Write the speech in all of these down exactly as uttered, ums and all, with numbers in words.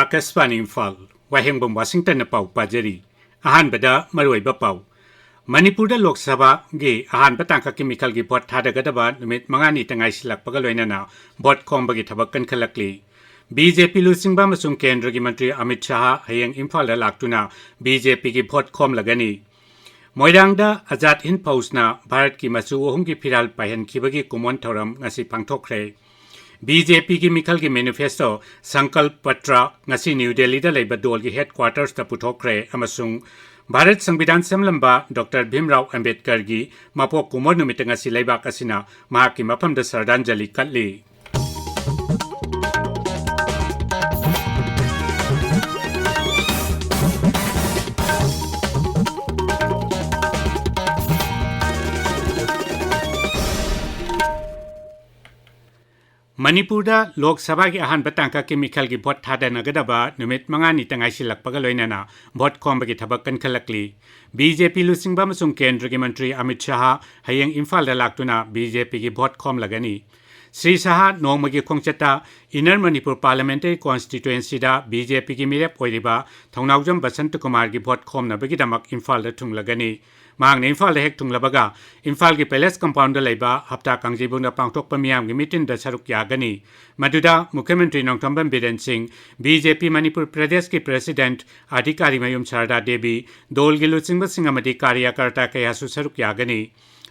ꯑꯥꯀꯥꯁꯕꯥꯅꯤ ꯏꯝꯐꯥꯜ, ꯋꯥꯍꯦꯡꯕꯝ ꯋꯥꯁꯤꯡꯇꯟꯅ ꯄꯥꯎ ꯄꯥꯖꯔꯤ꯫ ꯑꯍꯥꯟꯕꯗ ꯃꯔꯨꯑꯣꯏꯕ ꯄꯥꯎ꯫ ꯃꯅꯤꯄꯨꯔꯗ ꯂꯣꯛ ꯁꯚꯥꯒꯤ ꯑꯍꯥꯟꯕ ꯇꯥꯡꯀꯛꯀꯤ ꯃꯤꯈꯜꯒꯤ ꯚꯣꯠ ꯊꯥꯗꯒꯗꯕ ꯅꯨꯃꯤꯠ ꯃꯉꯥꯅꯤꯇ ꯉꯥꯏꯁꯤꯜꯂꯛꯄꯒ ꯂꯣꯏꯅꯅ ꯚꯣꯠ ꯈꯣꯝꯕꯒꯤ ꯊꯕꯛ ꯀꯟꯈꯠꯂꯛꯂꯤ꯫ ꯕꯤ ꯖꯦ ꯄꯤ ꯂꯨꯆꯤꯡꯕ ꯑꯃꯁꯨꯡ ꯀꯦꯟꯗ꯭ꯔꯒꯤ ꯃꯟꯇ꯭ꯔꯤ ꯑꯃꯤꯠ ꯁꯥꯍ ꯍꯌꯦꯡ ꯏꯝꯐꯥꯜꯗ ꯂꯥꯛꯇꯨꯅ ꯕꯤ ꯖꯦ ꯄꯤꯒꯤ ꯚꯣꯠ ꯈꯣꯝꯂꯒꯅꯤ꯫ ꯃꯣꯏꯔꯥꯡꯗ ꯑꯖꯥꯗ ꯍꯤꯟꯗ ꯐꯧꯖꯅ ꯚꯥꯔꯠꯀꯤ ꯃꯆꯨ ꯑꯍꯨꯝꯒꯤ ꯐꯤꯔꯥꯜ ꯄꯥꯏꯍꯟꯈꯤꯕꯒꯤ ꯀꯨꯝꯑꯣꯟ ꯊꯧꯔꯝ ꯉꯁꯤ ꯄꯥꯡꯊꯣꯛꯈ꯭ꯔꯦ꯫ ꯕꯤ ꯖꯦ ꯄꯤꯒꯤ ꯃꯤꯈꯜꯒꯤ ꯃꯦꯅꯤꯐꯦꯁꯇꯣ ꯁꯪꯀꯜꯞ ꯄꯇ꯭ꯔ ꯉꯁꯤ ꯅ꯭ꯌꯨ ꯗꯦꯜꯂꯤꯗ ꯂꯩꯕ ꯗꯣꯜꯒꯤ ꯍꯦꯗꯀ꯭ꯋꯥꯇꯔꯁꯇ ꯄꯨꯊꯣꯛꯈ꯭ꯔꯦ ꯑꯃꯁꯨꯡ ꯚꯥꯔꯠ ꯁꯪꯕꯤꯙꯥꯟ ꯁꯦꯝꯂꯝꯕ ꯗꯣꯛꯇꯔ ꯚꯤꯝꯔꯥꯎ ꯑꯝꯕꯦꯗꯀꯔꯒꯤ ꯃꯄꯣꯛ ꯀꯨꯝꯑꯣꯟ ꯅꯨꯃꯤꯠꯇ ꯉꯁꯤ ꯂꯩꯕꯥꯛ ꯑꯁꯤꯅ ꯃꯍꯥꯛꯀꯤ ꯃꯐꯝꯗ ꯁ꯭ꯔꯗꯥꯟꯖꯂꯤ ꯀꯠꯂꯤ꯫ ꯃꯅꯤꯄꯨꯔꯗ ꯂꯣꯛ ꯁꯚꯥꯒꯤ ꯑꯍꯥꯟꯕ ꯇꯥꯡꯀꯛꯀꯤ ꯃꯤꯈꯜꯒꯤ ꯚꯣꯠ ꯊꯥꯗꯅꯒꯗꯕ ꯅꯨꯃꯤꯠ ꯃꯉꯥꯅꯤꯇ ꯉꯥꯏꯁꯤꯜꯂꯛꯄꯒ ꯂꯣꯏꯅꯅ ꯚꯣꯠ ꯈꯣꯝꯕꯒꯤ ꯊꯕꯛ ꯀꯟꯈꯠꯂꯛꯂꯤ꯫ ꯕꯤ ꯖꯦ ꯄꯤ ꯂꯨꯆꯤꯡꯕ ꯑꯃꯁꯨꯡ ꯀꯦꯟꯗ꯭ꯔꯒꯤ ꯃꯟꯇ꯭ꯔꯤ ꯑꯃꯤꯠ ꯁꯥꯍ ꯍꯌꯦꯡ ꯏꯝꯐꯥꯜꯗ ꯂꯥꯛꯇꯨꯅ ꯕꯤ ꯖꯦ ꯄꯤꯒꯤ ꯚꯣꯠ ꯈꯣꯝꯂꯒꯅꯤ꯫ ꯁ꯭ꯔꯤ ꯁꯥꯍ ꯅꯣꯡꯃꯒꯤ ꯈꯣꯡꯆꯠꯇ ꯏꯟꯅꯔ ꯃꯅꯤꯄꯨꯔ ꯄꯥꯔꯂꯤꯌꯥꯃꯦꯟꯇꯔꯤ ꯀꯣꯟꯁꯇꯤꯇ꯭ꯋꯦꯟꯁꯤꯗ ꯕꯤ ꯖꯦ ꯄꯤꯒꯤ ꯃꯤꯔꯦꯞ ꯑꯣꯏꯔꯤꯕ ꯊꯧꯅꯥꯎꯖꯝ ꯕꯁꯟꯇ ꯀꯨꯃꯥꯔꯒꯤ ꯚꯣꯠ ꯈꯣꯝꯅꯕꯒꯤꯗꯃꯛ ꯏꯝꯐꯥꯜꯗ ꯊꯨꯡꯂꯒꯅꯤ꯫ ꯃꯍꯥꯛꯅ ꯏꯝꯐꯥꯜꯗ ꯍꯦꯛ ꯊꯨꯡꯂꯕꯒ ꯏꯝꯐꯥꯜꯒꯤ ꯄꯦꯂꯦꯁ ꯀꯝꯄꯥꯎꯟꯗ ꯂꯩꯕ ꯍꯞꯇꯥ ꯀꯥꯡꯖꯩꯕꯨꯡꯗ ꯄꯥꯡꯊꯣꯛꯄ ꯃꯤꯌꯥꯝꯒꯤ ꯃꯤꯇꯤꯟꯗ ꯁꯔꯨꯛ ꯌꯥꯒꯅꯤ꯫ ꯃꯗꯨꯗ ꯃꯨꯈ꯭ꯌꯃꯟꯇ꯭ꯔꯤ ꯅꯣꯡꯊꯣꯝꯕꯝ ꯕꯤꯔꯦꯟ ꯁꯤꯡ, ꯕꯤ ꯖꯦ ꯄꯤ ꯃꯅꯤꯄꯨꯔ ꯄ꯭ꯔꯗꯦꯁꯀꯤ ꯄ꯭ꯔꯦꯁꯤꯗꯦꯟꯠ ꯑꯙꯤꯀꯥꯔꯤ ꯃꯌꯨꯝ ꯁꯥꯔꯗꯥ ꯗꯦꯕꯤ, ꯗꯣꯜꯒꯤ ꯂꯨꯆꯤꯡꯕꯁꯤꯡ ꯑꯃꯗꯤ ꯀꯥꯔꯤꯌꯥꯀꯔꯇꯥ ꯀꯌꯥꯁꯨ ꯁꯔꯨꯛ ꯌꯥꯒꯅꯤ꯫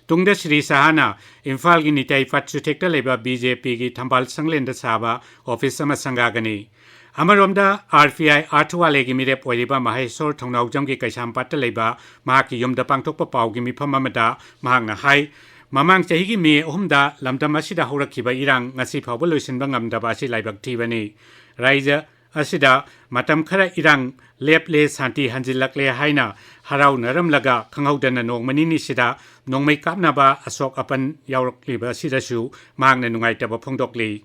ꯇꯨꯡꯗ ꯁ꯭ꯔꯤ ꯁꯥꯍꯅ ꯏꯝꯐꯥꯜꯒꯤ ꯅꯤꯇꯥꯏ ꯄꯠꯁꯨꯊꯦꯛꯇ ꯂꯩꯕ ꯕꯤ ꯖꯦ ꯄꯤꯒꯤ ꯊꯝꯕꯥꯜ ꯁꯪꯂꯦꯟꯗ ꯁꯥꯕ ꯑꯣꯐꯤꯁ ꯑꯃ ꯁꯪꯒꯥꯒꯅꯤ꯫ ꯑꯃꯔꯣꯝꯗ, ꯑꯥꯔ ꯄꯤ ꯑꯥꯏ ꯑꯥꯔꯊꯋꯥꯂꯦꯒꯤ ꯃꯤꯔꯦꯞ ꯑꯣꯏꯔꯤꯕ ꯃꯍꯦꯁꯣꯔ ꯊꯧꯅꯥꯎꯖꯝꯒꯤ ꯀꯩꯁꯥꯝꯄꯥꯠꯇ ꯂꯩꯕ ꯃꯍꯥꯛꯀꯤ ꯌꯨꯝꯗ ꯄꯥꯡꯊꯣꯛꯄ ꯄꯥꯎꯒꯤ ꯃꯤꯐꯝ ꯑꯃꯗ ꯃꯍꯥꯛꯅ ꯍꯥꯏ, ꯃꯃꯥꯡ ꯆꯍꯤꯒꯤ ꯃꯦ ꯑꯍꯨꯝꯗ ꯂꯝꯗꯝ ꯑꯁꯤꯗ ꯍꯧꯔꯛꯈꯤꯕ ꯏꯔꯥꯡ ꯉꯁꯤ ꯐꯥꯎꯕ ꯂꯣꯏꯁꯤꯟꯕ ꯉꯝꯗꯕ ꯑꯁꯤ ꯂꯥꯏꯕꯛ ꯊꯤꯕꯅꯤ꯫ ꯔꯥꯏꯖ꯭ꯌ ꯑꯁꯤꯗ ꯃꯇꯝ ꯈꯔ ꯏꯔꯥꯡ ꯂꯦꯞꯂꯦ, ꯁꯥꯟꯇꯤ ꯍꯟꯖꯤꯜꯂꯛꯂꯦ ꯍꯥꯏꯅ ꯍꯔꯥꯎꯅꯔꯝꯂꯒ ꯈꯪꯍꯧꯗꯅ ꯅꯣꯡꯃ ꯅꯤꯅꯤꯁꯤꯗ ꯅꯣꯡꯃꯩ ꯀꯥꯞꯅꯕ ꯑꯁꯣꯛ ꯑꯄꯟ ꯌꯥꯎꯔꯛꯂꯤꯕ ꯑꯁꯤꯗꯁꯨ ꯃꯍꯥꯛꯅ ꯅꯨꯡꯉꯥꯏꯇꯕ ꯐꯣꯡꯗꯣꯛꯂꯤ꯫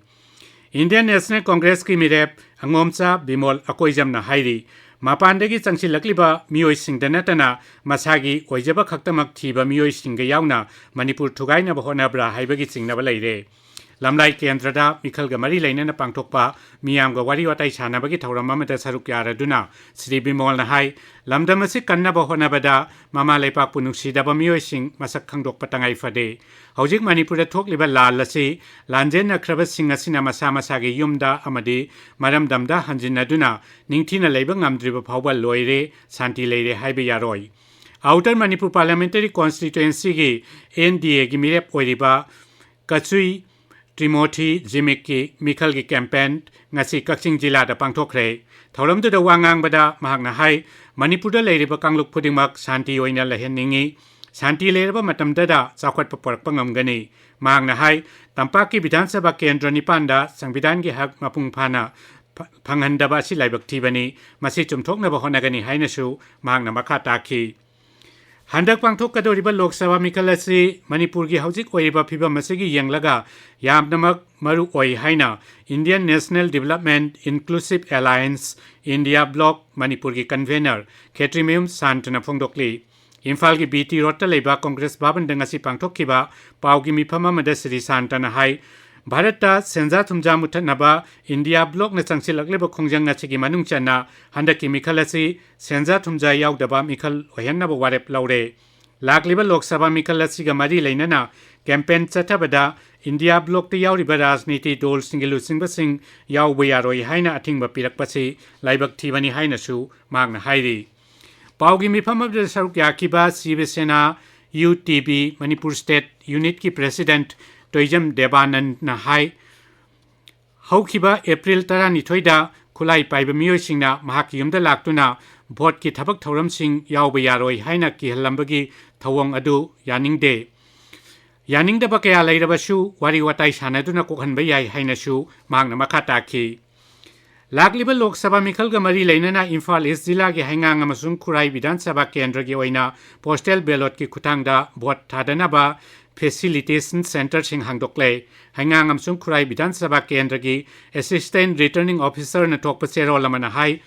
ꯏꯟꯗꯤꯌꯟ ꯅꯦꯁꯅꯦꯜ ꯀꯣꯡꯒ꯭ꯔꯦꯁꯀꯤ ꯃꯤꯔꯦꯞ ꯑꯉꯣꯝꯆꯥ ꯕꯤꯃꯣꯜ ꯑꯀꯣꯏꯖꯝꯅ ꯍꯥꯏꯔꯤ, ꯃꯄꯥꯟꯗꯒꯤ ꯆꯪꯁꯤꯜꯂꯛꯂꯤꯕ ꯃꯤꯑꯣꯏꯁꯤꯡꯗ ꯅꯠꯇꯅ ꯃꯁꯥꯒꯤ ꯑꯣꯏꯖꯕ ꯈꯛꯇꯃꯛ ꯊꯤꯕ ꯃꯤꯑꯣꯏꯁꯤꯡꯒ ꯌꯥꯎꯅ ꯃꯅꯤꯄꯨꯔ ꯊꯨꯒꯥꯏꯅꯕ ꯍꯣꯠꯅꯕ꯭ꯔꯥ ꯍꯥꯏꯕꯒꯤ ꯆꯤꯡꯅꯕ ꯂꯩꯔꯦ꯫ ꯂꯝꯂꯥꯏ ꯀꯦꯟꯗ꯭ꯔꯗ ꯃꯤꯈꯜꯒ ꯃꯔꯤ ꯂꯩꯅꯅ ꯄꯥꯡꯊꯣꯛꯄ ꯃꯤꯌꯥꯝꯒ ꯋꯥꯔꯤ ꯋꯥꯇꯥꯏ ꯁꯥꯟꯅꯕꯒꯤ ꯊꯧꯔꯝ ꯑꯃꯗ ꯁꯔꯨꯛ ꯌꯥꯔꯗꯨꯅ ꯁ꯭ꯔꯤ ꯕꯤꯃꯣꯜꯅ ꯍꯥꯏ, ꯂꯝꯗꯝ ꯑꯁꯤ ꯀꯟꯅꯕ ꯍꯣꯠꯅꯕꯗ ꯃꯃꯥ ꯂꯩꯄꯥꯛꯄꯨ ꯅꯨꯡꯁꯤꯗꯕ ꯃꯤꯑꯣꯏꯁꯤꯡ ꯃꯁꯛ ꯈꯪꯗꯣꯛꯄ ꯇꯉꯥꯏ ꯐꯗꯦ꯫ ꯍꯧꯖꯤꯛ ꯃꯅꯤꯄꯨꯔꯗ ꯊꯣꯛꯂꯤꯕ ꯂꯥꯜ ꯑꯁꯤ ꯂꯥꯟꯖꯦꯟꯅꯈ꯭ꯔꯕꯁꯤꯡ ꯑꯁꯤꯅ ꯃꯁꯥ ꯃꯁꯥꯒꯤ ꯌꯨꯝꯗ ꯑꯃꯗꯤ ꯃꯔꯝꯗꯝꯗ ꯍꯟꯖꯤꯟꯅꯗꯨꯅ ꯅꯤꯡꯊꯤꯅ ꯂꯩꯕ ꯉꯝꯗ꯭ꯔꯤꯕ ꯐꯥꯎꯕ ꯂꯣꯏꯔꯦ, ꯁꯥꯟꯇꯤ ꯂꯩꯔꯦ ꯍꯥꯏꯕ ꯌꯥꯔꯣꯏ꯫ ꯑꯥꯎꯇꯔ ꯃꯅꯤꯄꯨꯔ ꯄꯥꯔꯂꯤꯌꯥꯃꯦꯟꯇꯔꯤ ꯀꯣꯟꯁꯇꯤꯇ꯭ꯋꯦꯟꯁꯤꯒꯤ ꯑꯦꯟ ꯗꯤ ꯑꯦꯒꯤ ꯃꯤꯔꯦꯞ ꯑꯣꯏꯔꯤꯕ ꯀꯆꯨꯏ ꯇ꯭ꯔꯤꯃꯣꯊꯤ ꯖꯤꯃꯤꯛꯀꯤ ꯃꯤꯈꯜꯒꯤ ꯀꯦꯝꯄꯦꯟ ꯉꯁꯤ ꯀꯛꯆꯤꯡ ꯖꯤꯂꯥꯗ ꯄꯥꯡꯊꯣꯛꯈ꯭ꯔꯦ꯫ ꯊꯧꯔꯝꯗꯨꯗ ꯋꯥ ꯉꯥꯡꯕꯗ ꯃꯍꯥꯛꯅ ꯍꯥꯏ, ꯃꯅꯤꯄꯨꯔꯗ ꯂꯩꯔꯤꯕ ꯀꯥꯡꯂꯨꯞ ꯈꯨꯗꯤꯡꯃꯛ ꯁꯥꯟꯇꯤ ꯑꯣꯏꯅ ꯂꯩꯍꯟꯅꯤꯡꯏ꯫ ꯁꯥꯟꯇꯤ ꯂꯩꯔꯕ ꯃꯇꯝꯗꯗ ꯆꯥꯎꯈꯠꯄ ꯄꯨꯔꯛꯄ ꯉꯝꯒꯅꯤ꯫ ꯃꯍꯥꯛꯅ ꯍꯥꯏ, ꯇꯝꯄꯥꯛꯀꯤ ꯕꯤꯙꯥꯟ ꯁꯚꯥ ꯀꯦꯟꯗ꯭ꯔ ꯅꯤꯄꯥꯟꯗ ꯁꯪꯕꯤꯙꯥꯟꯒꯤ ꯍꯛ ꯃꯄꯨꯡ ꯐꯥꯅ ꯐ-, ꯐꯪꯍꯟꯗꯕ ꯑꯁꯤ ꯂꯥꯏꯕꯛ ꯊꯤꯕꯅꯤ꯫ ꯃꯁꯤ ꯆꯨꯝꯊꯣꯛꯅꯕ ꯍꯣꯠꯅꯒꯅꯤ ꯍꯥꯏꯅꯁꯨ ꯃꯍꯥꯛꯅ ꯃꯈꯥ ꯇꯥꯈꯤ꯫ ꯍꯟꯗꯛ ꯄꯥꯡꯊꯣꯛꯀꯗꯧꯔꯤꯕ ꯂꯣꯛ ꯁꯚꯥ ꯃꯤꯈꯜ ꯑꯁꯤ ꯃꯅꯤꯄꯨꯔꯒꯤ ꯍꯧꯖꯤꯛ ꯑꯣꯏꯔꯤꯕ ꯐꯤꯕꯝ ꯑꯁꯤꯒꯤ ꯌꯦꯡꯂꯒ ꯌꯥꯝꯅꯃꯛ ꯃꯔꯨ ꯑꯣꯏ ꯍꯥꯏꯅ Indian National Development Inclusive Alliance, India Bloc, ꯃꯅꯤꯄꯨꯔꯒꯤ ꯀꯟꯚꯦꯅꯔ ꯈꯦꯇ꯭ꯔꯤꯃꯌꯨꯝ ꯁꯥꯟꯇꯅ ꯐꯣꯡꯗꯣꯛꯂꯤ꯫ ꯏꯝꯐꯥꯜꯒꯤ ꯕꯤ ꯇꯤ ꯔꯣꯗꯇ ꯂꯩꯕ ꯀꯣꯡꯒ꯭ꯔꯦꯁ ꯚꯕꯟꯗ ꯉꯁꯤ ꯄꯥꯡꯊꯣꯛꯈꯤꯕ ꯄꯥꯎꯒꯤ ꯃꯤꯐꯝ ꯑꯃꯗ ꯁ꯭ꯔꯤ ꯁꯥꯟꯇꯅ ꯍꯥꯏ, ꯚꯥꯔꯠꯇ ꯁꯦꯟꯖꯥ ꯊꯨꯝꯖꯥ ꯃꯨꯠꯊꯠꯅꯕ ꯏꯟꯗꯤꯌꯥ ꯕ꯭ꯂꯣꯛꯅ ꯆꯪꯁꯤꯜꯂꯛꯂꯤꯕ ꯈꯣꯡꯖꯪ ꯑꯁꯤꯒꯤ ꯃꯅꯨꯡ ꯆꯟꯅ ꯍꯟꯗꯛꯀꯤ ꯃꯤꯈꯜ ꯑꯁꯤ ꯁꯦꯟꯖꯥ ꯊꯨꯝꯖꯥ ꯌꯥꯎꯗꯕ ꯃꯤꯈꯜ ꯑꯣꯏꯍꯟꯅꯕ ꯋꯥꯔꯦꯞ ꯂꯧꯔꯦ꯫ ꯂꯥꯛꯂꯤꯕ ꯂꯣꯛ ꯁꯚꯥ ꯃꯤꯈꯜ ꯑꯁꯤꯒ ꯃꯔꯤ ꯂꯩꯅꯅ ꯀꯦꯝꯄꯦꯟ ꯆꯠꯊꯕꯗ ꯏꯟꯗꯤꯌꯥ ꯕ꯭ꯂꯣꯛꯇ ꯌꯥꯎꯔꯤꯕ ꯔꯥꯖꯅꯤꯇꯤ ꯗꯣꯜꯁꯤꯡꯒꯤ ꯂꯨꯆꯤꯡꯕꯁꯤꯡ ꯌꯥꯎꯕ ꯌꯥꯔꯣꯏ ꯍꯥꯏꯅ ꯑꯊꯤꯡꯕ ꯄꯤꯔꯛꯄꯁꯤ ꯂꯥꯏꯕꯛ ꯊꯤꯕꯅꯤ ꯍꯥꯏꯅꯁꯨ ꯃꯍꯥꯛꯅ ꯍꯥꯏꯔꯤ꯫ ꯄꯥꯎꯒꯤ ꯃꯤꯐꯝ ꯑꯗꯨꯗ ꯁꯔꯨꯛ ꯌꯥꯈꯤꯕ Shiv Sena U T B Manipur state ꯌꯨꯅꯤꯠꯀꯤ ꯄ꯭ꯔꯦꯁꯤꯗꯦꯟꯠ ꯇꯣꯏꯖꯝ ꯗꯦꯕꯥꯅꯟꯗꯅ ꯍꯥꯏ, ꯍꯧꯈꯤꯕ ꯑꯦꯄ꯭ꯔꯤꯜ ꯇꯔꯥꯅꯤꯊꯣꯏꯗ ꯈꯨꯠꯂꯥꯏ ꯄꯥꯏꯕ ꯃꯤꯑꯣꯏꯁꯤꯡꯅ ꯃꯍꯥꯛꯀꯤ ꯌꯨꯝꯗ ꯂꯥꯛꯇꯨꯅ ꯚꯣꯠꯀꯤ ꯊꯕꯛ ꯊꯧꯔꯝꯁꯤꯡ ꯌꯥꯎꯕ ꯌꯥꯔꯣꯏ ꯍꯥꯏꯅ ꯀꯤꯍꯜꯂꯝꯕꯒꯤ ꯊꯧꯑꯣꯡ ꯑꯗꯨ ꯌꯥꯅꯤꯡꯗꯦ꯫ ꯌꯥꯅꯤꯡꯗꯕ ꯀꯌꯥ ꯂꯩꯔꯕꯁꯨ ꯋꯥꯔꯤ ꯋꯥꯇꯥꯏ ꯁꯥꯟꯅꯗꯨꯅ ꯀꯣꯛꯍꯟꯕ ꯌꯥꯏ ꯍꯥꯏꯅꯁꯨ ꯃꯍꯥꯛꯅ ꯃꯈꯥ ꯇꯥꯈꯤ꯫ ꯂꯥꯛꯂꯤꯕ ꯂꯣꯛ ꯁꯚꯥ ꯃꯤꯈꯜꯒ ꯃꯔꯤ ꯂꯩꯅꯅ ꯏꯝꯐꯥꯜ ꯏꯁ ꯖꯤꯂꯥꯒꯤ ꯍꯩꯉꯥꯡ ꯑꯃꯁꯨꯡ ꯈꯨꯔꯥꯏ ꯕꯤꯙꯥꯟ ꯁꯚꯥ ꯀꯦꯟꯗ꯭ꯔꯒꯤ ꯑꯣꯏꯅ ꯄꯣꯁꯇꯦꯜ ꯕꯦꯂꯣꯠꯀꯤ ꯈꯨꯠꯊꯥꯡꯗ ꯚꯣꯠ ꯊꯥꯗꯅꯕ ꯐꯦꯁꯤꯂꯤꯇꯦꯁꯟ ꯁꯦꯟꯇꯔꯁꯤꯡ ꯍꯥꯡꯗꯣꯛꯂꯦ꯫ ꯍꯩꯉꯥꯡ ꯑꯃꯁꯨꯡ ꯈꯨꯔꯥꯏ ꯕꯤꯙꯥꯟ ꯁꯚꯥ ꯀꯦꯟꯗ꯭ꯔꯒꯤ ꯑꯦꯁꯤꯁꯇꯦꯟꯠ ꯔꯤꯇꯔꯅꯤꯡ ꯑꯣꯐꯤꯁꯔꯅ ꯊꯣꯛꯄ ꯆꯦꯔꯣꯜ ꯑꯃꯅ ꯍꯥꯏ,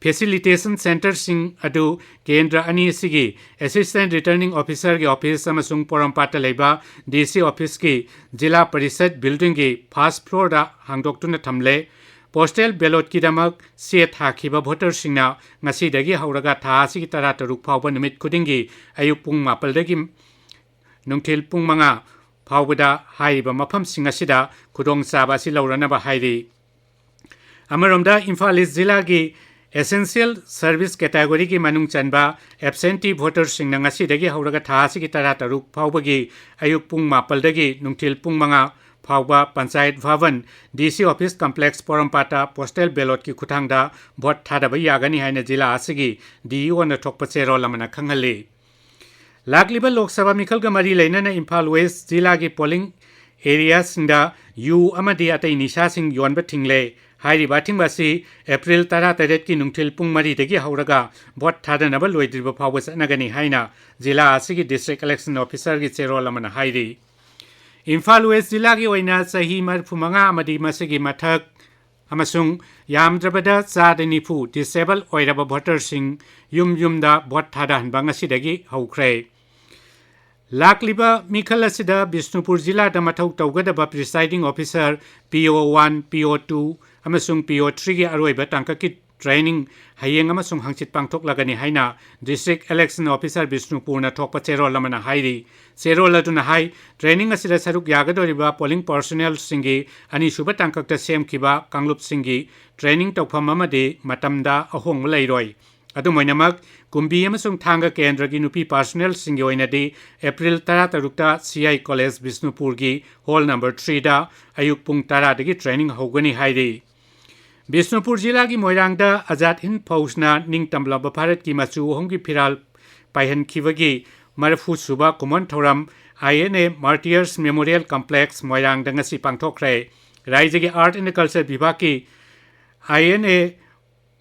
ꯐꯦꯁꯤꯂꯤꯇꯦꯁꯟ ꯁꯦꯟꯇꯔꯁꯤꯡ ꯑꯗꯨ ꯀꯦꯟꯗ꯭ꯔ ꯑꯅꯤ ꯑꯁꯤꯒꯤ ꯑꯦꯁꯤꯁꯇꯦꯟꯠ ꯔꯤꯇꯔꯅꯤꯡ ꯑꯣꯐꯤꯁꯔꯒꯤ ꯑꯣꯐꯤꯁ ꯑꯃꯁꯨꯡ ꯄꯣꯔꯣꯝꯄꯥꯠꯇ ꯂꯩꯕ ꯗꯤ ꯁꯤ ꯑꯣꯐꯤꯁꯀꯤ ꯖꯤꯂꯥ ꯄꯔꯤꯁꯠ ꯕꯤꯜꯗꯤꯡꯒꯤ ꯐꯥꯔꯁꯠ ꯐ꯭ꯂꯣꯔꯗ ꯍꯥꯡꯗꯣꯛꯇꯨꯅ ꯊꯝꯂꯦ꯫ ꯄꯣꯁꯇꯦꯜ ꯕꯦꯂꯣꯠꯀꯤꯗꯃꯛ ꯆꯦ ꯊꯥꯈꯤꯕ ꯚꯣꯇꯔꯁꯤꯡꯅ ꯉꯁꯤꯗꯒꯤ ꯍꯧꯔꯒ ꯊꯥ ꯑꯁꯤꯒꯤ ꯇꯔꯥꯇꯔꯨꯛ ꯐꯥꯎꯕ ꯅꯨꯃꯤꯠ ꯈꯨꯗꯤꯡꯒꯤ ꯑꯌꯨꯛ ꯄꯨꯡ ꯃꯥꯄꯜꯗꯒꯤ ꯅꯨꯡꯊꯤꯜ ꯄꯨꯡ ꯃꯉꯥ ꯐꯥꯎꯕꯗ ꯍꯥꯏꯔꯤꯕ ꯃꯐꯝꯁꯤꯡ ꯑꯁꯤꯗ ꯈꯨꯗꯣꯡꯆꯥꯕ ꯑꯁꯤ ꯂꯧꯔꯅꯕ ꯍꯥꯏꯔꯤ꯫ ꯑꯃꯔꯣꯝꯗ ꯏꯝꯐꯥꯜ ꯏꯁ ꯖꯤꯂꯥꯒꯤ essential service categoryꯒꯤ ꯃꯅꯨꯡ ꯆꯟꯕ ꯑꯦꯕꯁꯦꯟꯇꯤ ꯚꯣꯇꯔꯁꯤꯡꯅ ꯉꯁꯤꯗꯒꯤ ꯍꯧꯔꯒ ꯊꯥ ꯑꯁꯤꯒꯤ ꯇꯔꯥꯇꯔꯨꯛ ꯐꯥꯎꯕꯒꯤ ꯑꯌꯨꯛ ꯄꯨꯡ ꯃꯥꯄꯜꯗꯒꯤ ꯅꯨꯡꯊꯤꯜ ꯄꯨꯡ ꯃꯉꯥ ꯐꯥꯎꯕ ꯄꯟꯆꯥꯌꯠ ꯚꯕꯟ, ꯗꯤ ꯁꯤ ꯑꯣꯐꯤꯁ ꯀꯝꯄ꯭ꯂꯦꯛꯁ ꯄꯣꯔꯣꯝꯄꯥꯠꯇ ꯄꯣꯁꯇꯦꯜ ꯕꯦꯂꯣꯠꯀꯤ ꯈꯨꯠꯊꯥꯡꯗ ꯚꯣꯠ ꯊꯥꯗꯕ ꯌꯥꯒꯅꯤ ꯍꯥꯏꯅ ꯖꯤꯂꯥ ꯑꯁꯤꯒꯤ ꯗꯤ ꯏ ꯑꯣꯅ ꯊꯣꯛꯄ ꯆꯦꯔꯣꯜ ꯑꯃꯅ ꯈꯪꯍꯜꯂꯤ꯫ ꯂꯥꯛꯂꯤꯕ ꯂꯣꯛ ꯁꯚꯥ ꯃꯤꯈꯜꯒ ꯃꯔꯤ ꯂꯩꯅꯅ ꯏꯝꯐꯥꯜ ꯋꯦꯁ ꯖꯤꯂꯥꯒꯤ ꯄꯣꯂꯤꯡ ꯑꯦꯔꯤꯌꯥꯁꯤꯡꯗ ꯌꯨ ꯑꯃꯗꯤ ꯑꯇꯩ ꯅꯤꯁꯥꯁꯤꯡ ꯌꯣꯟꯕ ꯊꯤꯡꯂꯦ꯫ ꯍꯥꯏꯔꯤꯕ ꯑꯊꯤꯡꯕ ꯑꯁꯤ ꯑꯦꯄ꯭ꯔꯤꯜ ꯇꯔꯥꯇꯔꯦꯠꯀꯤ ꯅꯨꯡꯊꯤꯜ ꯄꯨꯡ ꯃꯔꯤꯗꯒꯤ ꯍꯧꯔꯒ ꯚꯣꯠ ꯊꯥꯗꯅꯕ ꯂꯣꯏꯗ꯭ꯔꯤꯕ ꯐꯥꯎꯕ ꯆꯠꯅꯒꯅꯤ ꯍꯥꯏꯅ ꯖꯤꯂꯥ ꯑꯁꯤꯒꯤ ꯗꯤꯁꯇ꯭ꯔꯤꯛ ꯏꯂꯦꯛꯁꯟ ꯑꯣꯐꯤꯁꯔꯒꯤ ꯆꯦꯔꯣꯜ ꯑꯃꯅ ꯍꯥꯏꯔꯤ꯫ ꯏꯝꯐꯥꯜ ꯋꯦꯁ ꯖꯤꯂꯥꯒꯤ ꯑꯣꯏꯅ ꯆꯍꯤ ꯃꯔꯤꯐꯨ ꯃꯉꯥ ꯑꯃꯗꯤ ꯃꯁꯤꯒꯤ ꯃꯊꯛ ꯑꯃꯁꯨꯡ ꯌꯥꯝꯗ꯭ꯔꯕꯗ ꯆꯥꯗ ꯅꯤꯐꯨ ꯗꯤꯁꯦꯕꯜ ꯑꯣꯏꯔꯕ ꯚꯣꯇꯔꯁꯤꯡ ꯌꯨꯝ ꯌꯨꯝꯗ ꯚꯣꯠ ꯊꯥꯗꯍꯟꯕ ꯉꯁꯤꯗꯒꯤ ꯍꯧꯈ꯭ꯔꯦ꯫ ꯂꯥꯛꯂꯤꯕ ꯃꯤꯈꯜ ꯑꯁꯤꯗ ꯕꯤꯁꯅꯨꯄꯨꯔ ꯖꯤꯂꯥꯗ ꯃꯊꯧ ꯇꯧꯒꯗꯕ presiding officer, P O one, P O two ꯑꯃꯁꯨꯡ P O threeꯒꯤ ꯑꯔꯣꯏꯕ ꯇꯥꯡꯀꯛꯀꯤ training ꯍꯌꯦꯡ ꯑꯃꯁꯨꯡ ꯍꯪꯆꯤꯠ ꯄꯥꯡꯊꯣꯛꯂꯒꯅꯤ ꯍꯥꯏꯅ ꯗꯤꯁꯇ꯭ꯔꯤꯛ ꯏꯂꯦꯛꯁꯟ ꯑꯣꯐꯤꯁꯔ ꯕꯤꯁꯅꯨꯄꯨꯔꯅ ꯊꯣꯛꯄ ꯆꯦꯔꯣꯜ ꯑꯃꯅ ꯍꯥꯏꯔꯤ꯫ ꯆꯦꯔꯣꯜ ꯑꯗꯨꯅ ꯍꯥꯏ, training ꯑꯁꯤꯗ ꯁꯔꯨꯛ ꯌꯥꯒꯗꯧꯔꯤꯕ ꯄꯣꯂꯤꯡ ꯄꯥꯔꯁꯣꯅꯦꯜꯁꯤꯡꯒꯤ ꯑꯅꯤꯁꯨꯕ ꯇꯥꯡꯀꯛꯇ ꯁꯦꯝꯈꯤꯕ ꯀꯥꯡꯂꯨꯞꯁꯤꯡꯒꯤ training ꯇꯧꯐꯝ ꯑꯃꯗꯤ ꯃꯇꯝꯗ ꯑꯍꯣꯡꯕ ꯂꯩꯔꯣꯏ꯫ ꯑꯗꯨꯝ ꯑꯣꯏꯅꯃꯛ, ꯀꯨꯝꯕꯤ ꯑꯃꯁꯨꯡ ꯊꯥꯡꯒ ꯀꯦꯟꯗ꯭ꯔꯒꯤ ꯅꯨꯄꯤ ꯄꯥꯔꯁꯣꯅꯦꯜꯁꯤꯡꯒꯤ ꯑꯣꯏꯅꯗꯤ ꯑꯦꯄ꯭ꯔꯤꯜ ꯇꯔꯥꯇꯔꯨꯛꯇ ꯁꯤ ꯑꯥꯏ ꯀꯣꯂꯦꯖ ꯕꯤꯁꯅꯨꯄꯨꯔꯒꯤ ꯍꯣꯜ ꯅꯝꯕꯔ ꯊ꯭ꯔꯤꯗ ꯑꯌꯨꯛ ꯄꯨꯡ ꯇꯔꯥꯗꯒꯤ training ꯍꯧꯒꯅꯤ ꯍꯥꯏꯔꯤ꯫ ꯕꯤꯁꯅꯨꯄꯨꯔ ꯖꯤꯂꯥꯒꯤ ꯃꯣꯏꯔꯥꯡꯗ ꯑꯖꯥꯗ ꯍꯤꯟꯗ ꯐꯧꯖꯅ ꯅꯤꯡꯇꯝꯂꯕ ꯚꯥꯔꯠꯀꯤ ꯃꯆꯨ ꯑꯍꯨꯝꯒꯤ ꯐꯤꯔꯥꯜ ꯄꯥꯏꯍꯟꯈꯤꯕꯒꯤ ꯃꯔꯤꯐꯨ ꯁꯨꯕ ꯀꯨꯝꯑꯣꯟ ꯊꯧꯔꯝ I N A Martyrs Memorial Complex ꯃꯣꯏꯔꯥꯡꯗ ꯉꯁꯤ ꯄꯥꯡꯊꯣꯛꯈ꯭ꯔꯦ꯫ ꯔꯥꯏꯖ꯭ꯌꯒꯤ Art and Culture ꯕꯤꯚꯥꯒꯀꯤ I N A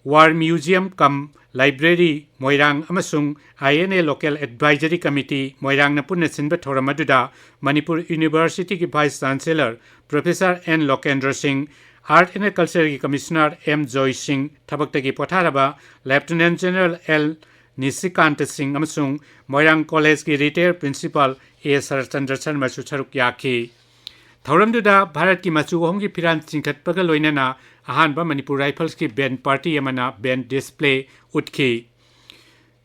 War Museum cum Library ꯃꯣꯏꯔꯥꯡ ꯑꯃꯁꯨꯡ I N A Local Advisory Committee ꯃꯣꯏꯔꯥꯡꯅ ꯄꯨꯟꯅ ꯁꯤꯟꯕ ꯊꯧꯔꯝ ꯑꯗꯨꯗ ꯃꯅꯤꯄꯨꯔ ꯌꯨꯅꯤꯚꯔꯁꯤꯇꯤꯒꯤ Vice Chancellor Professor N ꯂꯣꯀꯦꯟꯗ꯭ꯔ ꯁꯤꯡ, Art and Cultureꯒꯤ Commissioner M ꯖꯣꯏ ꯁꯤꯡ, ꯊꯕꯛꯇꯒꯤ ꯄꯣꯊꯥꯔꯕ Lieutenant General L ꯅꯤꯁꯤꯀꯥꯟꯇ ꯁꯤꯡ ꯑꯃꯁꯨꯡ ꯃꯣꯏꯔꯥꯡ ꯀꯣꯂꯦꯖꯀꯤ retired principal ꯑꯦ ꯁꯔꯠꯆꯟꯗ꯭ꯔ ꯁꯔꯃꯁꯨ ꯁꯔꯨꯛ ꯌꯥꯈꯤ꯫ ꯊꯧꯔꯝꯗꯨꯗ ꯚꯥꯔꯠꯀꯤ ꯃꯆꯨ ꯑꯍꯨꯝꯒꯤ ꯐꯤꯔꯥꯜ ꯆꯤꯡꯈꯠꯄꯒ ꯂꯣꯏꯅꯅ ꯑꯍꯥꯟꯕ ꯃꯅꯤꯄꯨꯔ Riflesꯀꯤ band party ꯑꯃꯅ band display ꯎꯠꯈꯤ꯫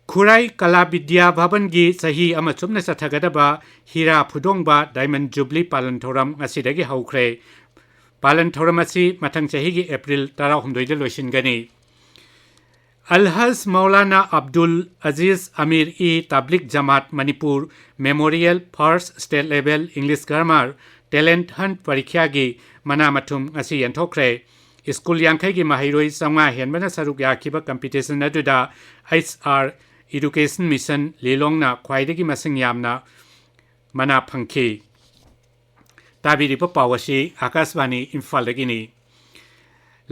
ꯈꯨꯔꯥꯏ ꯀꯂꯥ ꯕꯤꯗ꯭ꯌꯥ ꯚꯕꯟꯒꯤ ꯆꯍꯤ ꯑꯃ ꯆꯨꯞꯅ ꯆꯠꯊꯒꯗꯕ ꯍꯤꯔꯥ ꯐꯨꯗꯣꯡꯕ Diamond Jubilee ꯄꯥꯂꯟ ꯊꯧꯔꯝ ꯉꯁꯤꯗꯒꯤ ꯍꯧꯈ꯭ꯔꯦ꯫ ꯄꯥꯂꯟ ꯊꯧꯔꯝ ꯑꯁꯤ ꯃꯊꯪ ꯆꯍꯤꯒꯤ April ꯇꯔꯥꯍꯨꯝꯗꯣꯏꯗ ꯂꯣꯏꯁꯤꯟꯒꯅꯤ꯫ Alhaj Maulana Abdul Aziz Amir e Tabligh Jamaat Manipur Memorial First State Level English Grammar Talent Hunt ꯄꯔꯤꯈ꯭ꯌꯥꯒꯤ ꯃꯅꯥ ꯃꯊꯨꯝ ꯉꯁꯤ ꯌꯦꯟꯊꯣꯛꯈ꯭ꯔꯦ꯫ ꯁ꯭ꯀꯨꯜ ꯌꯥꯡꯈꯩꯒꯤ ꯃꯍꯩꯔꯣꯏ ꯆꯥꯝꯃꯉꯥ ꯍꯦꯟꯕꯅ ꯁꯔꯨꯛ ꯌꯥꯈꯤꯕ competition ꯑꯗꯨꯗ H R Education Mission ꯂꯤꯂꯣꯡꯅ ꯈ꯭ꯋꯥꯏꯗꯒꯤ ꯃꯁꯤꯡ ꯌꯥꯝꯅ ꯃꯅꯥ ꯐꯪꯈꯤ꯫ ꯇꯥꯕꯤꯔꯤꯕ ꯄꯥꯎ ꯑꯁꯤ ꯑꯥꯀꯥꯁꯕꯥꯅꯤ ꯏꯝꯐꯥꯜꯗꯒꯤꯅꯤ꯫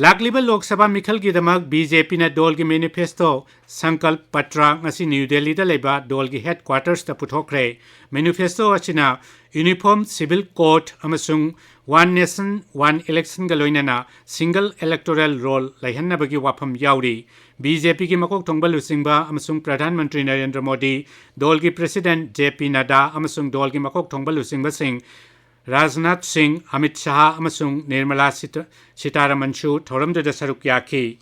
ꯂꯥꯛꯂꯤꯕ ꯂꯣꯛ ꯁꯚꯥ ꯃꯤꯈꯜꯒꯤꯗꯃꯛ BJPꯅ ꯗꯣꯜꯒꯤ manifesto ꯁꯪꯀꯜꯞ ꯄꯇ꯭ꯔ ꯉꯁꯤ ꯅ꯭ꯌꯨ ꯗꯦꯜꯂꯤꯗ ꯂꯩꯕ ꯗꯣꯜꯒꯤ headquartersꯇ ꯄꯨꯊꯣꯛꯈ꯭ꯔꯦ꯫ Manifesto ꯑꯁꯤꯅ Uniform Civil Code ꯑꯃꯁꯨꯡ One Nation One Electionꯒ ꯂꯣꯏꯅꯅ single electoral roll ꯂꯩꯍꯟꯅꯕꯒꯤ ꯋꯥꯐꯝ ꯌꯥꯎꯔꯤ꯫ BJPꯒꯤ ꯃꯀꯣꯛ ꯊꯣꯡꯕ ꯂꯨꯆꯤꯡꯕ ꯑꯃꯁꯨꯡ Pradhan Mantri Narendra Modi, ꯗꯣꯜꯒꯤ president J P Nadda ꯑꯃꯁꯨꯡ ꯗꯣꯜꯒꯤ ꯃꯀꯣꯛ ꯊꯣꯡꯕ ꯂꯨꯆꯤꯡꯕꯁꯤꯡ ꯔꯥꯖꯅꯥꯊ ꯁꯤꯡ, ꯑꯃꯤꯠ ꯁꯥꯍ ꯑꯃꯁꯨꯡ ꯅꯤꯔꯃꯂꯥ ꯁꯤꯇ-, ꯁꯤꯇꯥꯔꯥꯃꯟꯁꯨ ꯊꯧꯔꯝꯗꯨꯗ ꯁꯔꯨꯛ ꯌꯥꯈꯤ꯫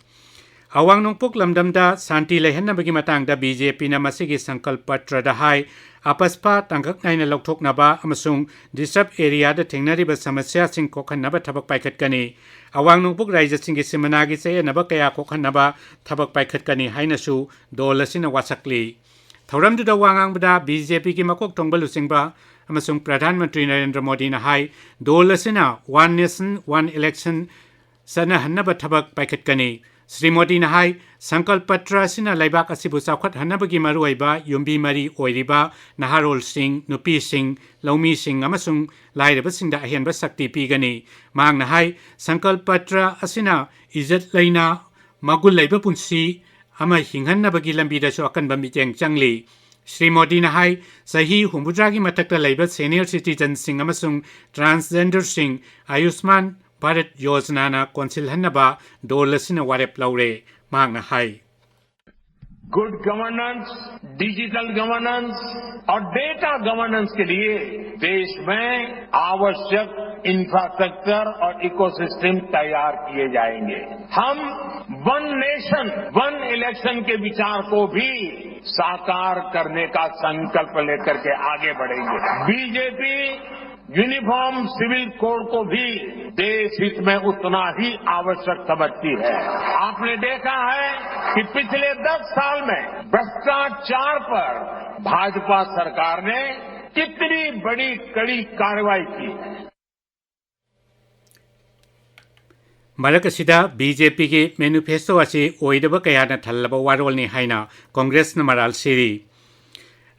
ꯑꯋꯥꯡ ꯅꯣꯡꯄꯣꯛ ꯂꯝꯗꯝꯗ ꯁꯥꯟꯇꯤ ꯂꯩꯍꯟꯅꯕꯒꯤ ꯃꯇꯥꯡꯗ BJPꯅ ꯃꯁꯤꯒꯤ ꯁꯪꯀꯜꯞ ꯄꯇ꯭ꯔꯗ ꯍꯥꯏ, ꯑꯄꯁꯄꯥ ꯇꯥꯡꯀꯛ ꯅꯥꯏꯅ ꯂꯧꯊꯣꯛꯅꯕ ꯑꯃꯁꯨꯡ disturbed areaꯗ ꯊꯦꯡꯅꯔꯤꯕ ꯁꯃꯁ꯭ꯌꯥꯁꯤꯡ ꯀꯣꯛꯍꯟꯅꯕ ꯊꯕꯛ ꯄꯥꯏꯈꯠꯀꯅꯤ꯫ ꯑꯋꯥꯡ ꯅꯣꯡꯄꯣꯛ ꯔꯥꯏꯖ꯭ꯌꯁꯤꯡꯒꯤ ꯁꯤꯃꯅꯥꯒꯤ ꯆꯌꯦꯠꯅꯕ ꯀꯌꯥ ꯀꯣꯛꯍꯟꯅꯕ ꯊꯕꯛ ꯄꯥꯏꯈꯠꯀꯅꯤ ꯍꯥꯏꯅꯁꯨ ꯗꯣꯜ ꯑꯁꯤꯅ ꯋꯥꯁꯛꯂꯤ꯫ ꯊꯧꯔꯝꯗꯨꯗ ꯋꯥ ꯉꯥꯡꯕꯗ BJPꯒꯤ ꯃꯀꯣꯛ ꯊꯣꯡꯕ ꯂꯨꯆꯤꯡꯕ ꯑꯃꯁꯨꯡ ꯄ꯭ꯔꯙꯥꯟ ꯃꯟꯇ꯭ꯔꯤ ꯅꯔꯦꯟꯗ꯭ꯔ ꯃꯣꯗꯤꯅ ꯍꯥꯏ, ꯗꯣꯜ ꯑꯁꯤꯅ One Nation One Election ꯆꯠꯅꯍꯟꯅꯕ ꯊꯕꯛ ꯄꯥꯏꯈꯠꯀꯅꯤ꯫ ꯁ꯭ꯔꯤ ꯃꯣꯗꯤꯅ ꯍꯥꯏ, ꯁꯪꯀꯜꯞ ꯄꯇ꯭ꯔ ꯑꯁꯤꯅ ꯂꯩꯕꯥꯛ ꯑꯁꯤꯕꯨ ꯆꯥꯎꯈꯠꯍꯟꯅꯕꯒꯤ ꯃꯔꯨꯑꯣꯏꯕ ꯌꯨꯝꯕꯤ ꯃꯔꯤ ꯑꯣꯏꯔꯤꯕ ꯅꯍꯥꯔꯣꯜꯁꯤꯡ, ꯅꯨꯄꯤꯁꯤꯡ, ꯂꯧꯃꯤꯁꯤꯡ ꯑꯃꯁꯨꯡ ꯂꯥꯏꯔꯕꯁꯤꯡꯗ ꯑꯍꯦꯟꯕ ꯁꯛꯇꯤ ꯄꯤꯒꯅꯤ꯫ ꯃꯍꯥꯛꯅ ꯍꯥꯏ, ꯁꯪꯀꯜꯞ ꯄꯇ꯭ꯔ ꯑꯁꯤꯅ ꯏꯖꯠ ꯂꯩꯅ ꯃꯒꯨꯟ ꯂꯩꯕ ꯄꯨꯟꯁꯤ ꯑꯃ ꯍꯤꯡꯍꯟꯅꯕꯒꯤ ꯂꯝꯕꯤꯗꯁꯨ ꯑꯀꯟꯕ ꯃꯤꯠꯌꯦꯡ ꯆꯪꯂꯤ꯫ ꯁ꯭ꯔꯤ ꯃꯣꯗꯤꯅ ꯍꯥꯏ, ꯆꯍꯤ ꯍꯨꯝꯐꯨꯇꯔꯥꯒꯤ ꯃꯊꯛꯇ ꯂꯩꯕ senior citizenꯁꯤꯡ ꯑꯃꯁꯨꯡ transgenderꯁꯤꯡ ꯑꯌꯨꯁꯃꯥꯟ ꯚꯥꯔꯠ ꯌꯣꯖꯅꯥꯅ ꯀꯣꯟꯁꯤꯜꯍꯟꯅꯕ ꯗꯣꯜ ꯑꯁꯤꯅ ꯋꯥꯔꯦꯞ ꯂꯧꯔꯦ, ꯃꯍꯥꯛꯅ ꯍꯥꯏ꯫ Good governance, digital governance और data governance के लिए देश में आवश्यक इंफ्रास्ट्रक्चर और इकोसिस्टम तैयार किए जाएंगे। हम वन नेशन वन इलेक्शन के विचार को भी साकार करने का संकल्प लेकर के आगे बढ़ेंगे। बीजेपी यूनिफॉर्म सिविल कोड को भी देश हित में उतना ही आवश्यक समझती है। आपने देखा है कि पिछले दस साल में भ्रष्टाचार पर भाजपा सरकार ने कितनी बड़ी कड़ी कार्रवाई की है। ꯃꯔꯛ ꯑꯁꯤꯗ ꯕꯤ ꯖꯦ ꯄꯤꯒꯤ ꯃꯦꯅꯤꯐꯦꯁꯇꯣ ꯑꯁꯤ ꯑꯣꯏꯗꯕ ꯀꯌꯥꯅ ꯊꯜꯂꯕ ꯋꯥꯔꯣꯜꯅꯤ ꯍꯥꯏꯅ ꯀꯣꯡꯒ꯭ꯔꯦꯁꯅ ꯃꯔꯥꯜ ꯁꯤꯔꯤ꯫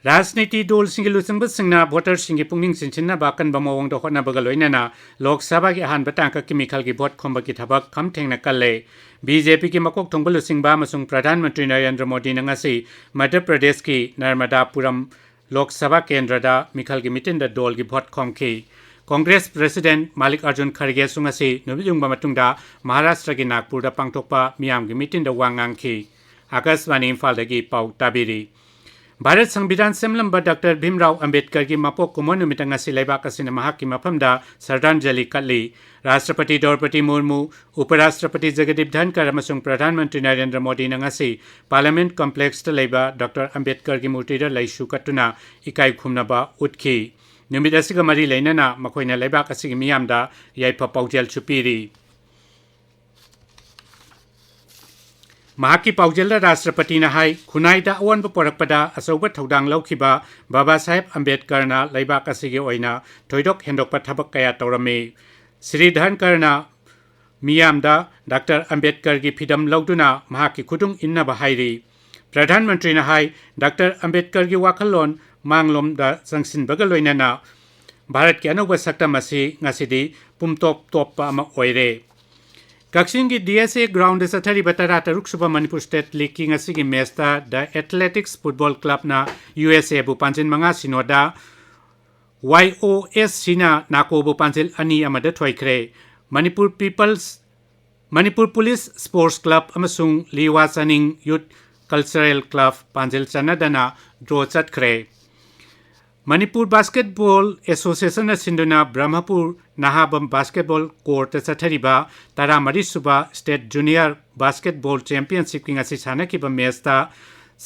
ꯔꯥꯖꯅꯤꯇꯤ ꯗꯣꯜꯁꯤꯡꯒꯤ ꯂꯨꯆꯤꯡꯕꯁꯤꯡꯅ ꯚꯣꯇꯔꯁꯤꯡꯒꯤ ꯄꯨꯛꯅꯤꯡ ꯆꯤꯡꯁꯤꯟꯅꯕ ꯑꯀꯟꯕ ꯃꯑꯣꯡꯗ ꯍꯣꯠꯅꯕꯒ ꯂꯣꯏꯅꯅ ꯂꯣꯛ ꯁꯚꯥꯒꯤ ꯑꯍꯥꯟꯕ ꯇꯥꯡꯀꯛꯀꯤ ꯃꯤꯈꯜꯒꯤ ꯚꯣꯠ ꯈꯣꯝꯕꯒꯤ ꯊꯕꯛ ꯈꯝ ꯊꯦꯡꯅ ꯀꯜꯂꯦ꯫ ꯕꯤ ꯖꯦ ꯄꯤꯒꯤ ꯃꯀꯣꯛ ꯊꯣꯡꯕ ꯂꯨꯆꯤꯡꯕ ꯑꯃꯁꯨꯡ ꯄ꯭ꯔꯙꯥꯟ ꯃꯟꯇ꯭ꯔꯤ ꯅꯔꯦꯟꯗ꯭ꯔ ꯃꯣꯗꯤꯅ ꯉꯁꯤ ꯃꯙ꯭ꯌ ꯄ꯭ꯔꯗꯦꯁꯀꯤ ꯅꯔꯃꯗꯥꯄꯨꯔꯝ ꯂꯣꯛ ꯁꯚꯥ ꯀꯦꯟꯗ꯭ꯔꯗ ꯃꯤꯈꯜꯒꯤ ꯃꯤꯇꯤꯟꯗ ꯗꯣꯜꯒꯤ ꯚꯣꯠ ꯈꯣꯝꯈꯤ꯫ ꯀꯣꯡꯒ꯭ꯔꯦꯁ ꯄ꯭ꯔꯦꯁꯤꯗꯦꯟꯠ ꯃꯥꯂꯤꯛ ꯑꯥꯔꯖꯨꯟ ꯈꯔꯒꯦꯁꯨ ꯉꯁꯤ ꯅꯨꯃꯤꯠ ꯌꯨꯡꯕ ꯃꯇꯨꯡꯗ ꯃꯍꯥꯔꯥꯁꯇ꯭ꯔꯒꯤ ꯅꯥꯒꯄꯨꯔꯗ ꯄꯥꯡꯊꯣꯛꯄ ꯃꯤꯌꯥꯝꯒꯤ ꯃꯤꯇꯤꯟꯗ ꯋꯥ ꯉꯥꯡꯈꯤ꯫ ꯑꯥꯀꯥꯁꯕꯥꯅꯤ ꯏꯝꯐꯥꯜꯗꯒꯤ ꯄꯥꯎ ꯇꯥꯕꯤꯔꯤ꯫ ꯚꯥꯔꯠ ꯁꯪꯕꯤꯙꯥꯟ ꯁꯦꯝꯂꯝꯕ ꯗꯥꯛꯇꯔ ꯚꯤꯝꯔꯥꯎ ꯑꯝꯕꯦꯗꯀꯔꯒꯤ ꯃꯄꯣꯛ ꯀꯨꯝꯑꯣꯟ ꯅꯨꯃꯤꯠꯇ ꯉꯁꯤ ꯂꯩꯕꯥꯛ ꯑꯁꯤꯅ ꯃꯍꯥꯛꯀꯤ ꯃꯐꯝꯗ ꯁ꯭ꯔꯗꯥꯟꯖꯂꯤ ꯀꯠꯂꯤ꯫ ꯔꯥꯁꯇ꯭ꯔꯄꯇꯤ ꯗ꯭ꯔꯧꯄꯗꯤ ꯃꯨꯔꯃꯨ, ꯎꯄꯔꯥꯁꯇ꯭ꯔꯄꯇꯤ ꯖꯒꯗꯤꯞ ꯙꯟꯀꯔ ꯑꯃꯁꯨꯡ ꯄ꯭ꯔꯙꯥꯟ ꯃꯟꯇ꯭ꯔꯤ ꯅꯔꯦꯟꯗ꯭ꯔ ꯃꯣꯗꯤꯅ ꯉꯁꯤ ꯄꯥꯔꯂꯤꯌꯥꯃꯦꯟꯠ ꯀꯝꯄ꯭ꯂꯦꯛꯁꯇ ꯂꯩꯕ ꯗꯥꯛꯇꯔ ꯑꯝꯕꯦꯗꯀꯔꯒꯤ ꯃꯨꯔꯇꯤꯗ ꯂꯩꯁꯨ ꯀꯠꯇꯨꯅ ꯏꯀꯥꯏ ꯈꯨꯝꯅꯕ ꯎꯠꯈꯤ꯫ ꯅꯨꯃꯤꯠ ꯑꯁꯤꯒ ꯃꯔꯤ ꯂꯩꯅꯅ ꯃꯈꯣꯏꯅ ꯂꯩꯕꯥꯛ ꯑꯁꯤꯒꯤ ꯃꯤꯌꯥꯝꯗ ꯌꯥꯏꯐ ꯄꯥꯎꯖꯦꯜꯁꯨ ꯄꯤꯔꯤ꯫ ꯃꯍꯥꯛꯀꯤ ꯄꯥꯎꯖꯦꯜꯗ ꯔꯥꯁꯇ꯭ꯔꯄꯇꯤꯅ ꯍꯥꯏ, ꯈꯨꯟꯅꯥꯏꯗ ꯑꯑꯣꯟꯕ ꯄꯨꯔꯛꯄꯗ ꯑꯆꯧꯕ ꯊꯧꯗꯥꯡ ꯂꯧꯈꯤꯕ ꯕꯥꯕꯥ ꯁꯥꯍꯦꯕ ꯑꯝꯕꯦꯗꯀꯔꯅ ꯂꯩꯕꯥꯛ ꯑꯁꯤꯒꯤ ꯑꯣꯏꯅ ꯊꯣꯏꯗꯣꯛ ꯍꯦꯟꯗꯣꯛꯄ ꯊꯕꯛ ꯀꯌꯥ ꯇꯧꯔꯝꯃꯤ꯫ ꯁ꯭ꯔꯤ ꯙꯟꯀꯔꯅ ꯃꯤꯌꯥꯝꯗ ꯗꯥꯛꯇꯔ ꯑꯝꯕꯦꯗꯀꯔꯒꯤ ꯐꯤꯗꯝ ꯂꯧꯗꯨꯅ ꯃꯍꯥꯛꯀꯤ ꯈꯨꯗꯨꯡ ꯏꯟꯅꯕ ꯍꯥꯏꯔꯤ꯫ ꯄ꯭ꯔꯙꯥꯟ ꯃꯟꯇ꯭ꯔꯤꯅ ꯍꯥꯏ, ꯗꯥꯛꯇꯔ ꯑꯝꯕꯦꯗꯀꯔꯒꯤ ꯋꯥꯈꯜꯂꯣꯟ ꯃꯥꯡꯂꯣꯝꯗ ꯆꯪꯁꯤꯟꯕꯒ ꯂꯣꯏꯅꯅ ꯚꯥꯔꯠꯀꯤ ꯑꯅꯧꯕ ꯁꯛꯇꯝ ꯑꯁꯤ ꯉꯁꯤꯗꯤ ꯄꯨꯝꯇꯣꯞ ꯇꯣꯞꯄ ꯑꯃ ꯑꯣꯏꯔꯦ꯫ ꯀꯛꯆꯤꯡꯒꯤ ꯗꯤ ꯑꯦꯁ ꯑꯦ ꯒ꯭ꯔꯥꯎꯟꯗ ꯆꯠꯊꯔꯤꯕ ꯇꯔꯥ ꯇꯔꯨꯛ ꯁꯨꯕ ꯃꯅꯤꯄꯨꯔ ꯁ꯭ꯇꯦꯠ ꯂꯤꯒꯀꯤ ꯉꯁꯤꯒꯤ ꯃꯦꯆꯇ ꯗ ꯑꯦꯊꯂꯦꯇꯤꯛꯁ ꯐꯨꯠꯕꯣꯜ ꯀ꯭ꯂꯕꯅ ꯌꯨ ꯑꯦꯁ ꯑꯦꯕꯨ ꯄꯥꯟꯖꯤꯟ ꯃꯉꯥ ꯁꯤꯅꯣꯗ, ꯋꯥꯏ ꯑꯣ ꯑꯦꯁ ꯁꯤꯅ ꯅꯥꯀꯣꯕꯨ ꯄꯥꯟꯖꯤꯜ ꯑꯅꯤ ꯑꯃꯗ ꯊꯣꯏꯈ꯭ꯔꯦ꯫ Manipur peoples, Manipur police sports club ꯑꯃꯁꯨꯡ ꯂꯤꯋꯥ ꯆꯥꯅꯤꯡ ꯌꯨꯠ ꯀꯜꯆꯔꯦꯜ ꯀ꯭ꯂꯕ ꯄꯥꯟꯖꯤꯜ ꯆꯟꯅꯗꯅ ꯗ꯭ꯔꯣ ꯆꯠꯈ꯭ꯔꯦ꯫ ꯃꯅꯤꯄꯨꯔ ꯕꯥꯁꯀꯦꯠꯕꯣꯜ ꯑꯦꯁꯣꯁꯤꯌꯦꯁꯟꯅ ꯁꯤꯟꯗꯨꯅ ꯕ꯭ꯔꯍꯃꯄꯨꯔ ꯅꯍꯥꯕꯝ ꯕꯥꯁꯀꯦꯠꯕꯣꯜ ꯀꯣꯔꯠꯇ ꯆꯠꯊꯔꯤꯕ ꯇꯔꯥꯃꯔꯤ ꯁꯨꯕ ꯁ꯭ꯇꯦꯠ ꯖꯨꯅꯤꯌꯔ ꯕꯥꯁꯀꯦꯠꯕꯣꯜ ꯆꯦꯝꯄꯤꯌꯟꯁꯤꯞꯀꯤ ꯉꯁꯤ ꯁꯥꯟꯅꯈꯤꯕ ꯃꯦꯆꯇ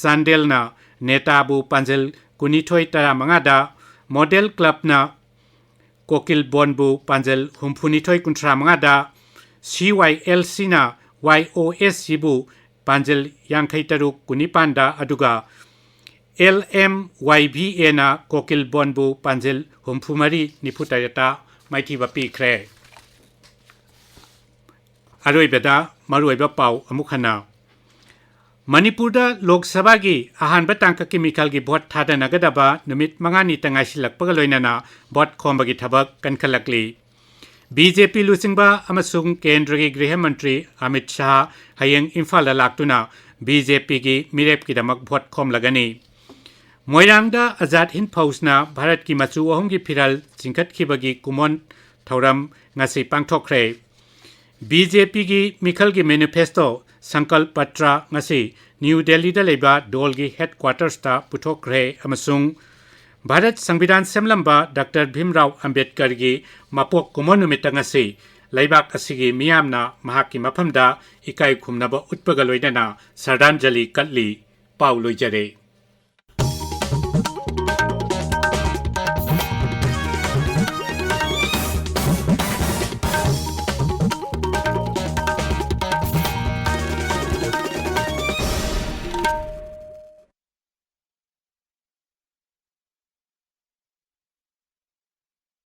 ꯆꯥꯟꯗꯦꯜꯅ ꯅꯦꯇꯥꯕꯨ ꯄꯥꯟꯖꯜ ꯀꯨꯟꯅꯤꯊꯣꯏ ꯇꯔꯥꯃꯉꯥꯗ, ꯃꯣꯗꯦꯜ ꯀ꯭ꯂꯕꯅ ꯀꯣꯀꯤꯜ ꯕꯣꯟꯕꯨ ꯄꯥꯟꯖꯜ ꯍꯨꯝꯐꯨꯅꯤꯊꯣꯏ ꯀꯨꯟꯊ꯭ꯔꯥ ꯃꯉꯥꯗ, ꯁꯤ ꯋꯥꯏ ꯑꯦꯜ ꯁꯤꯅ ꯋꯥꯏ ꯑꯣ ꯑꯦꯁ ꯁꯤꯕꯨ ꯄꯥꯟꯖꯜ ꯌꯥꯡꯈꯩ ꯇꯔꯨꯛ ꯀꯨꯟꯅꯤꯄꯥꯟꯗ, ꯑꯗꯨꯒ ꯑꯦꯜ ꯑꯦꯝ ꯋꯥꯏ ꯚꯤ ꯑꯦꯅ ꯀꯣꯀꯤꯜ ꯕꯣꯟꯕꯨ ꯄꯥꯟꯖꯜ ꯍꯨꯝꯐꯨ ꯃꯔꯤ ꯅꯤꯐꯨ ꯇꯔꯦꯠꯇ ꯃꯥꯏꯊꯤꯕ ꯄꯤꯈ꯭ꯔꯦ꯫ ꯑꯔꯣꯏꯕꯗ ꯃꯔꯨꯑꯣꯏꯕ ꯄꯥꯎ ꯑꯃꯨꯛ ꯍꯟꯅ꯫ ꯃꯅꯤꯄꯨꯔꯗ ꯂꯣꯛ ꯁꯚꯥꯒꯤ ꯑꯍꯥꯟꯕ ꯇꯥꯡꯀꯛꯀꯤ ꯃꯤꯈꯜꯒꯤ ꯚꯣꯠ ꯊꯥꯗꯅꯒꯗꯕ ꯅꯨꯃꯤꯠ ꯃꯉꯥꯅꯤꯇ ꯉꯥꯏꯁꯤꯜꯂꯛꯄꯒ ꯂꯣꯏꯅꯅ ꯚꯣꯠ ꯈꯣꯝꯕꯒꯤ ꯊꯕꯛ ꯀꯟꯈꯠꯂꯛꯂꯤ꯫ ꯕꯤ ꯖꯦ ꯄꯤ ꯂꯨꯆꯤꯡꯕ ꯑꯃꯁꯨꯡ ꯀꯦꯟꯗ꯭ꯔꯒꯤ ꯒ꯭ꯔꯤꯍ ꯃꯟꯇ꯭ꯔꯤ ꯑꯃꯤꯠ ꯁꯥꯍ ꯍꯌꯦꯡ ꯏꯝꯐꯥꯜꯗ ꯂꯥꯛꯇꯨꯅ ꯕꯤ ꯖꯦ ꯄꯤꯒꯤ ꯃꯤꯔꯦꯞꯀꯤꯗꯃꯛ ꯚꯣꯠ ꯈꯣꯝꯂꯒꯅꯤ꯫ ꯃꯣꯏꯔꯥꯡꯗ ꯑꯖꯥꯗ ꯍꯤꯟꯗ ꯐꯧꯖꯅ ꯚꯥꯔꯠꯀꯤ ꯃꯆꯨ ꯑꯍꯨꯝꯒꯤ ꯐꯤꯔꯥꯜ ꯆꯤꯡꯈꯠꯈꯤꯕꯒꯤ ꯀꯨꯝꯑꯣꯟ ꯊꯧꯔꯝ ꯉꯁꯤ ꯄꯥꯡꯊꯣꯛꯈ꯭ꯔꯦ꯫ ꯕꯤ ꯖꯦ ꯄꯤꯒꯤ ꯃꯤꯈꯜꯒꯤ ꯃꯦꯅꯤꯐꯦꯁꯇꯣ ꯁꯪꯀꯜꯞ ꯄꯇ꯭ꯔ ꯉꯁꯤ ꯅ꯭ꯌꯨ ꯗꯦꯜꯂꯤꯗ ꯂꯩꯕ ꯗꯣꯜꯒꯤ ꯍꯦꯗꯀ꯭ꯋꯥꯇꯔꯁꯇ ꯄꯨꯊꯣꯛꯈ꯭ꯔꯦ ꯑꯃꯁꯨꯡ ꯚꯥꯔꯠ ꯁꯪꯕꯤꯙꯥꯟ ꯁꯦꯝꯂꯝꯕ ꯗꯥꯛꯇꯔ ꯚꯤꯝꯔꯥꯎ ꯑꯝꯕꯦꯗꯀꯔꯒꯤ ꯃꯄꯣꯛ ꯀꯨꯝꯑꯣꯟ ꯅꯨꯃꯤꯠꯇ ꯉꯁꯤ ꯂꯩꯕꯥꯛ ꯑꯁꯤꯒꯤ ꯃꯤꯌꯥꯝꯅ ꯃꯍꯥꯛꯀꯤ ꯃꯐꯝꯗ ꯏꯀꯥꯏ ꯈꯨꯝꯅꯕ ꯎꯠꯄꯒ ꯂꯣꯏꯅꯅ ꯁ꯭ꯔꯗꯥꯟꯖꯂꯤ ꯀꯠꯂꯤ꯫ ꯄꯥꯎ ꯂꯣꯏꯖꯔꯦ꯫